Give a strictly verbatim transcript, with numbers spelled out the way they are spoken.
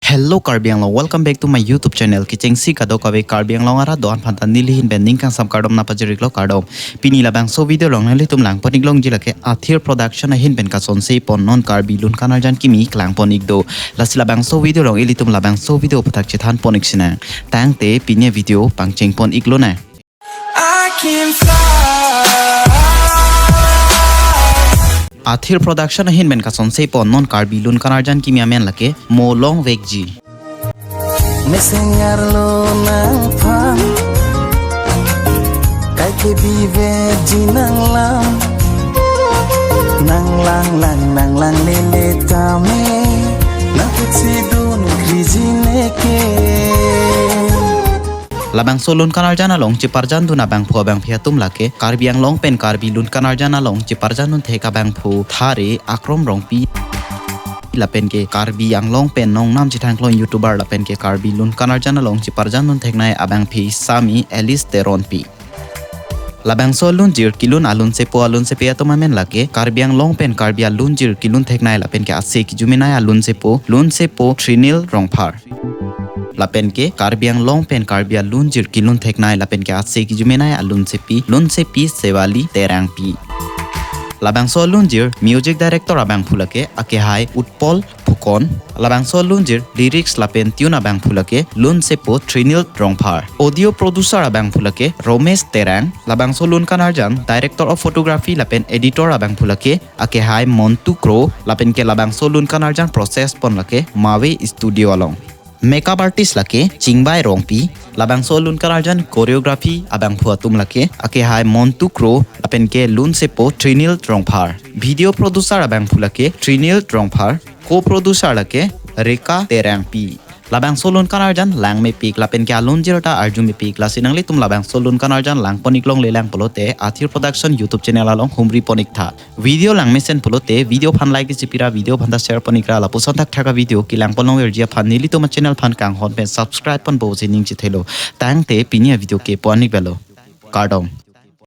Hello Karbi Anglong, welcome back to my YouTube channel. Kechengsi kadokave Karbi Anglong arat do-an aphanta neli ahin pen ning kangsam kardom nangpajir-iklo, kardom. Pini labangso video along nanglitum langpon-ik longji lake Athir Production ahin pen kasonse pon non Karbi Lun Kanarjan kimi klangpon-ik do. Lasi labangso video along ilitum labangso video aphuthak chethanpon-ik sinang. Tangte pini video pangchengpon-ik lonang. I can fly. Athir Production ahin pen kasonse pon non Karbi Lun Kanarjan kimi amen lake Mo Longvekji. Mesen arlo nangphan, kaike bivekji nanglam. Nanglang lang, nanglang lele tame, nangputsi dun kriji neke. Labangso Lun Kanarjan along cheparjandun abangphu abangphi atum lake Karbi Anglong pen Karbi Lun Kanarjan along cheparjandun thek abangphu Thare Akrom Rongpi, lapen ke Karbi Anglong pen nongnam chethanklong YouTuber lapen ke Karbi Lun Kanarjan along cheparjandun theknei abangphi Sami Alice Teronpi. Labangso alunjir kelun alunsepo alunsepi atum amen lake Karbi Anglong pen Karbi alunjir kelun theknei lapen ke ase kijumenei alunsepo, lunsepo Trinil Rongphar. Lapen ke Karbi Anglong pen Karbi alunjir kelun theknei lapen ke ase kijumenei alunsepi, lunsepi Sewali Terangpi. Labangso alunjir music director abangphu lake akehai Utpal Phukon. Labangso alunjir lyrics lapen tune abangphu lake lunsepo Trinil Rongphar. Audio producer abangphu lake Romesh Terang. Labangso Lun Kanarjan director of photography lapen editor abangphu lake akehai Montu Kro, lapen ke labangso Lun Kanarjan process pon lake Mawe Studio along. Makeup artist lake Chingbai Rongpi. Labangso Lun Kanarjan choreography abangphu atum lake akehai Montu Kro, lapen ke lunsepo Trinil Rongphar. Video producer abangphu lake Trinil Rongphar. Co-producer lake Reka Terangpi. Labangso Lun Kanarjan langmepik lapen ke alunjir ta arjumepik, lasi nanglitum labangso Lun Kanarjan langpon-ik longlelang pulote Athir Production YouTube channel along humripon-ik tha. Video langmesen pulote video aphan like isi pira, video aphanta share pon-ikra, lapuson thakthak avideo kelangpon longverji aphan nelitum achannel aphan kanghon pen subscribe ponpo pusi ning chethelo. Tangte pini avideo ke pon-ik belo. Kardom.